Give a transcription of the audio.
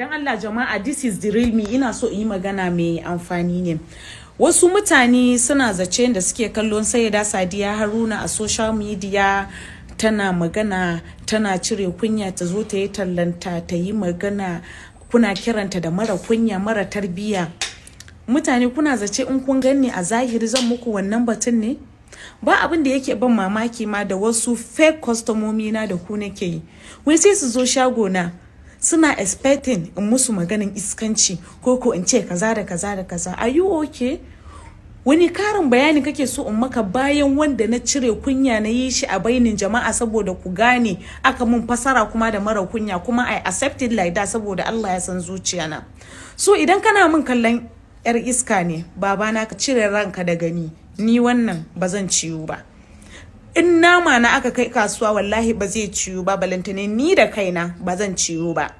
Dan Allah jama'a, this is the real me. Ina so in yi magana mai amfani ne. Wasu mutane suna zace da suke kallon Sayyada Sadiya Haruna a social media, tana magana, tana cire kunya, ta zo ta yi tallanta, ta yi magana, kuna kiranta da mara kunya, mara tarbiyya. Mutane, kuna zace in kun ganni a zahiri zan muku wannan batun ne? Ba abin da yake ban mamaki ma da wasu fake kwastomomi na da ku nake yi, wai sai su zo shago na suna expecting in musu maganin iskanci ko in ce kaza da kaza da kaza. Are you okay? Wani karin bayani kake so in maka bayan wanda na cire kunya na yi shi a bainin jama'a saboda ku gane aka mun fasara kuma da mara kunya, kuma I accept it like that saboda Allah ya san zuciya na. So idan kana min kallon yar iska ne, babana, ka cire ranka da gani ni, wannan ba zan ciwu ba. In nama na aka kai kasuwa, wallahi ba zai ciwu ba, balantane ni da kaina ba zan ciwu ba.